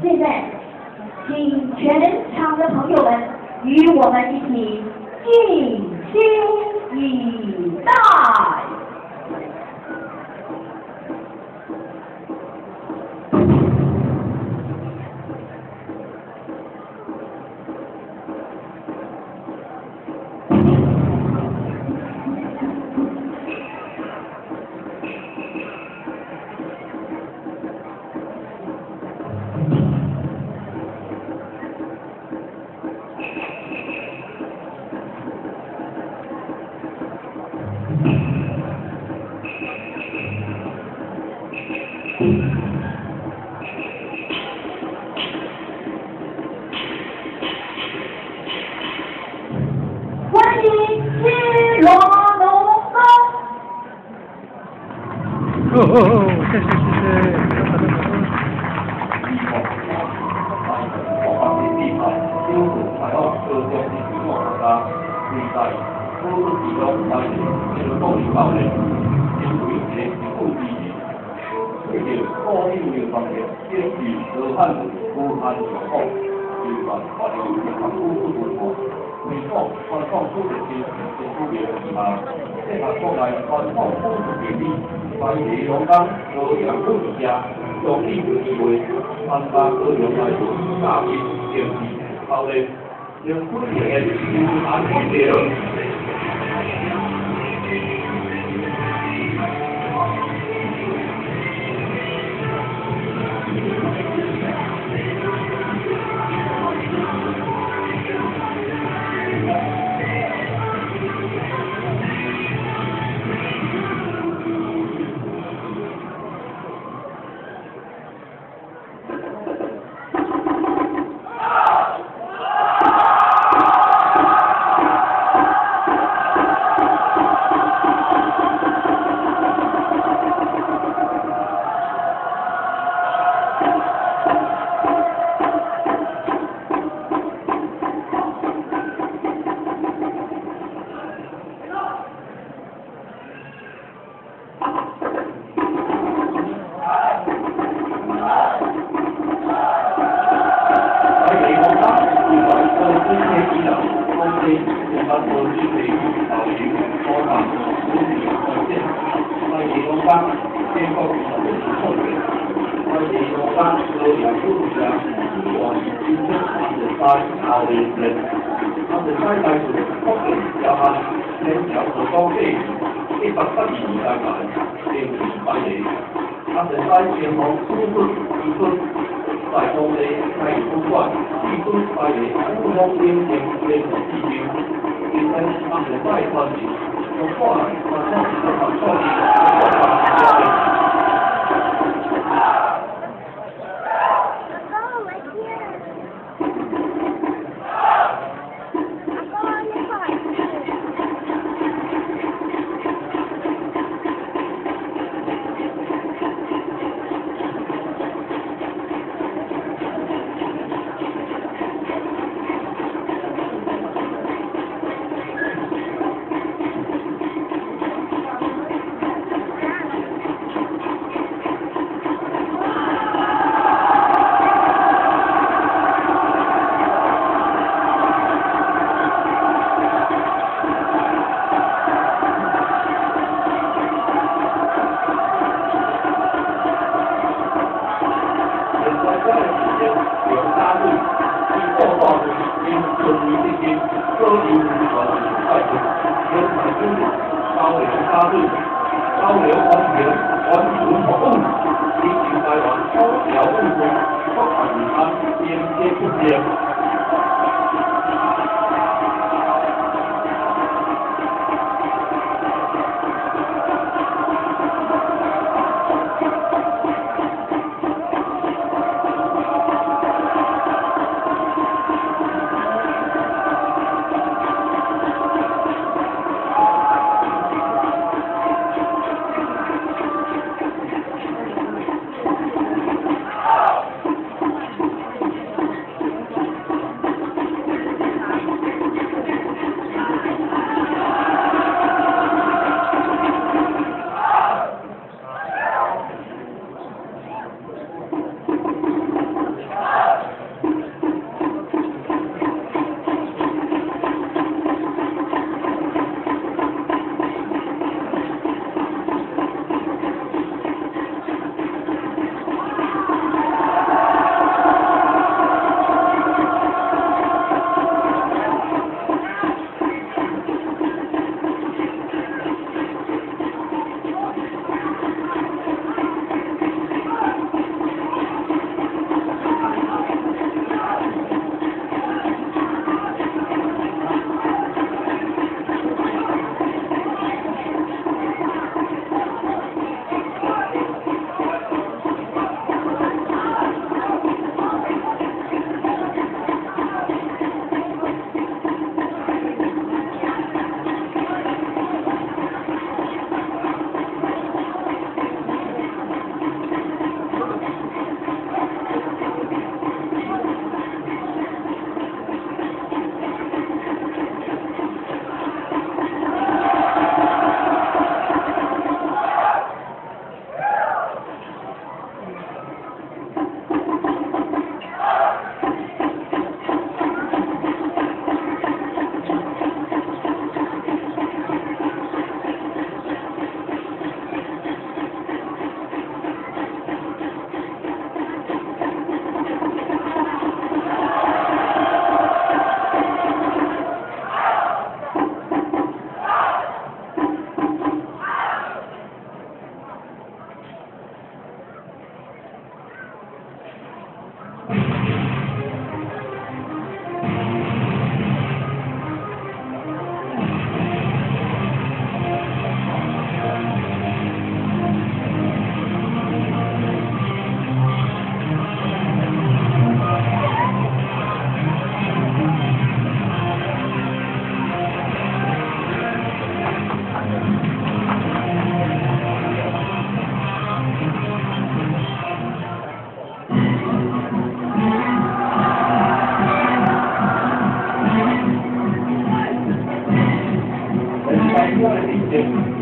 现在，请全场的朋友们与我们一起静心以待。欢迎西罗农工。哦哦哦，谢谢谢谢。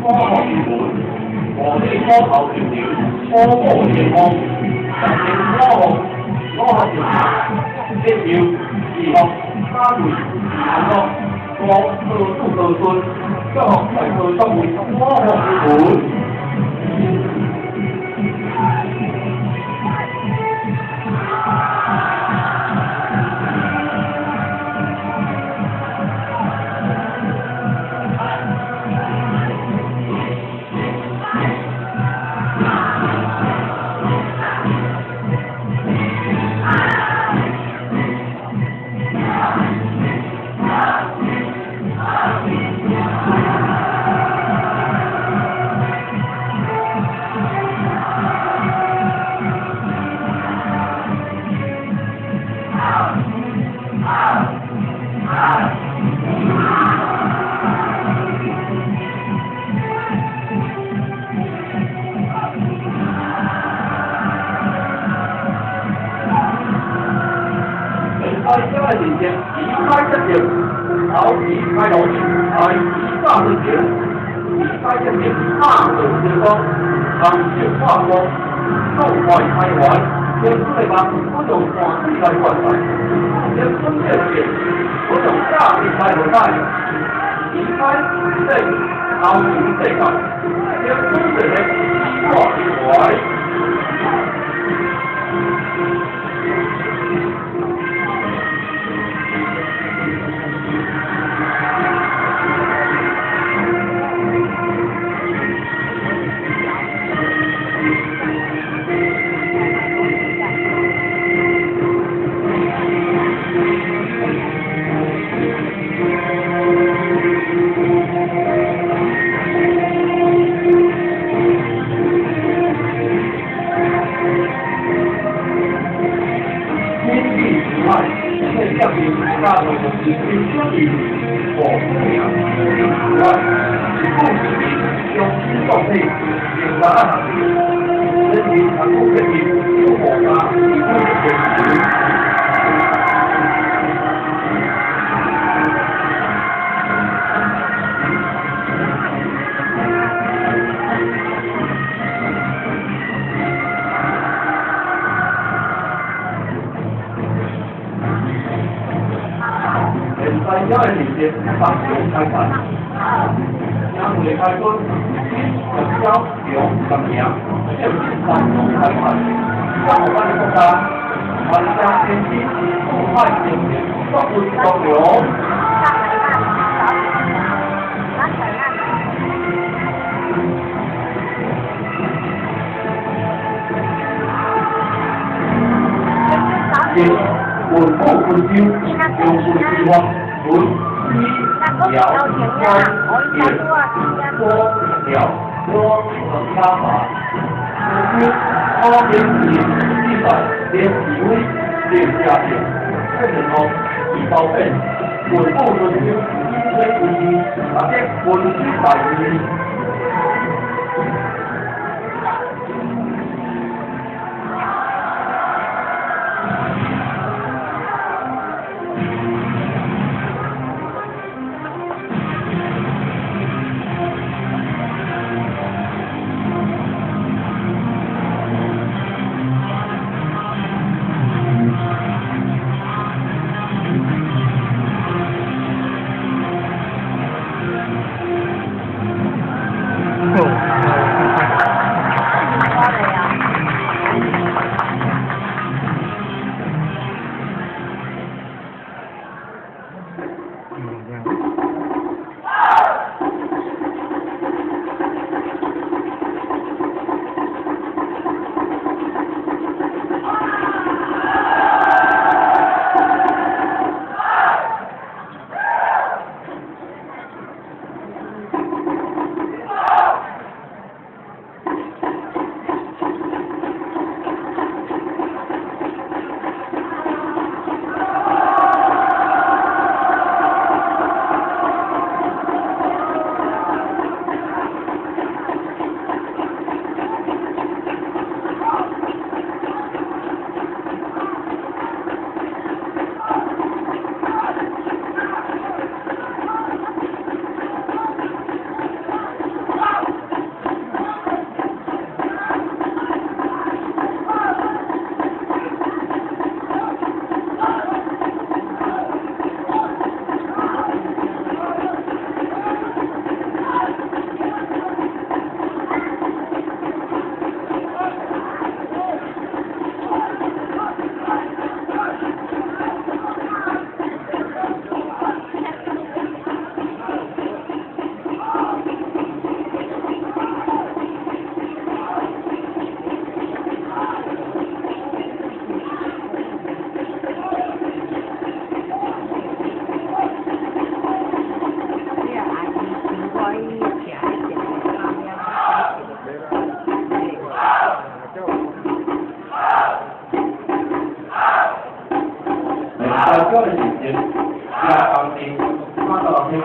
科學入門，和你科頭條條，科科夜望，實證科學，科學調查，醫療、醫學、家具、網絡、國科主科孫，教學大科作為科學入門。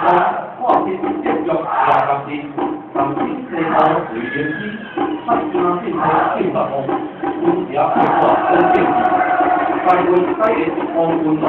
看天节约抓工资，重新西湖随灵机，北京进步进北方，军车过挂好政治，开运改革乌云来。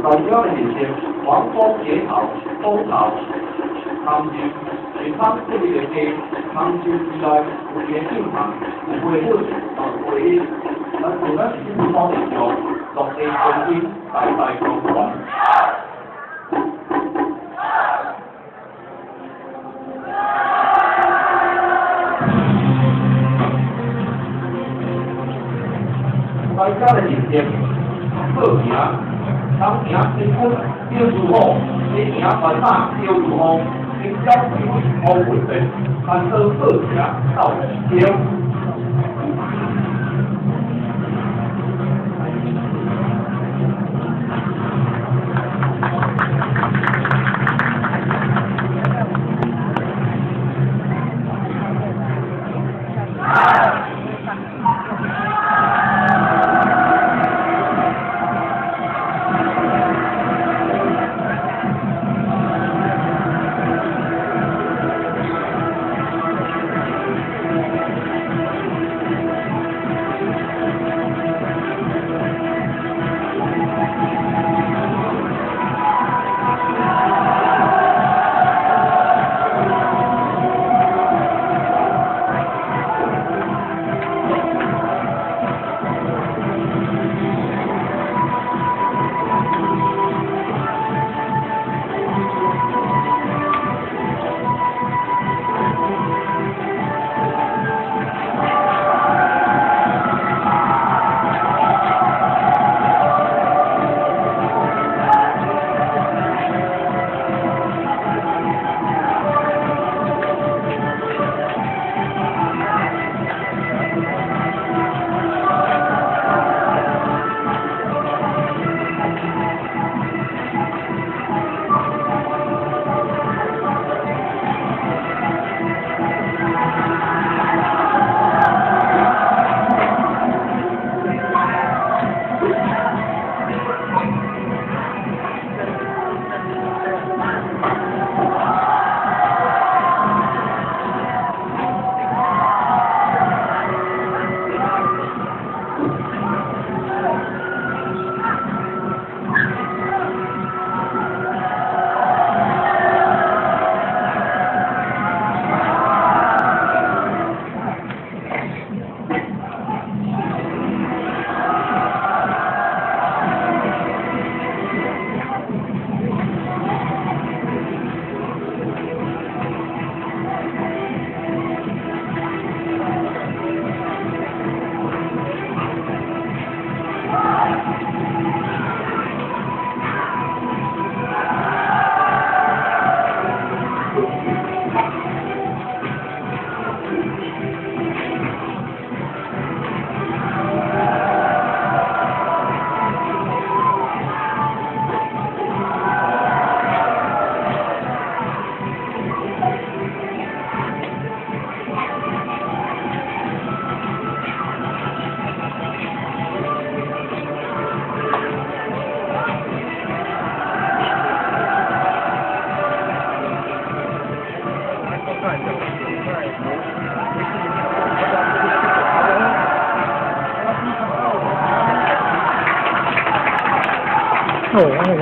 大家的连线，黄蜂野草、冬草、杭州，是康这里的地，杭州之内有一个镜头，有花粉，有花叶，咱从咱这片土地上，落地生根，代代相传。大家的连线，好行。东行新春表如虎，西行万马表如风，金鸟飞飞乌云变，山河好行到天。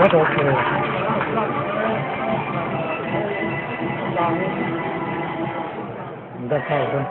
法度做。毋得靠分。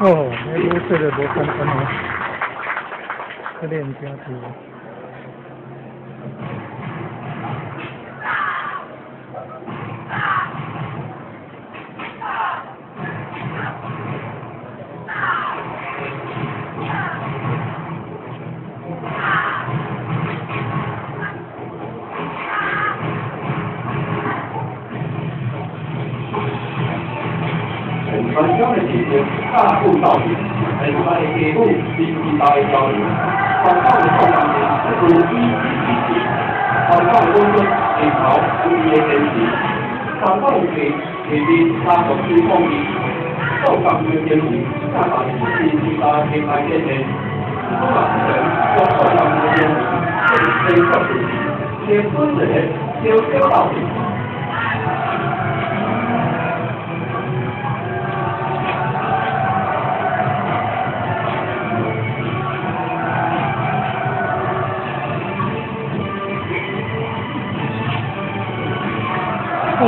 哦，那女说的无简单哦，这练真久。大步道别，来自咱的家母林义大的交流，传统的创办人如一一一，传统的温润下头有伊的坚持，传统的下下面三国水风味，做工的坚持，恰恰是林义大的开展的。我嘛是讲，做工的坚持，这是先分一个小小道理。哦。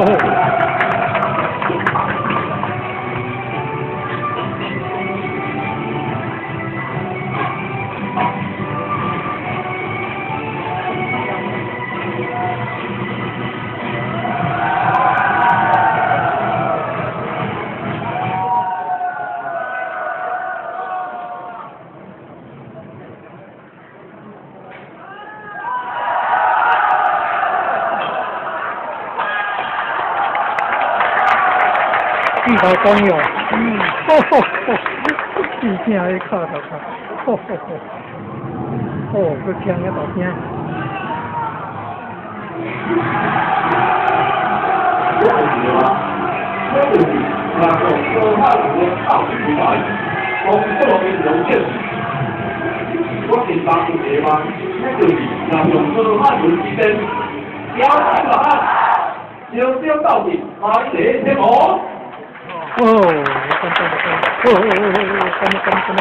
巨头公哟，吼吼吼，真正咧敲头壳，吼吼吼，哦，阁强遐大声。我就是啊，我就是那个高海的靠近平台，公司路边龙井。我近当有一个吗？那就是那用高海轮之间，摇起来，小小斗阵，马一个天王。哦，哦哦哦哦，干嘛干嘛干嘛，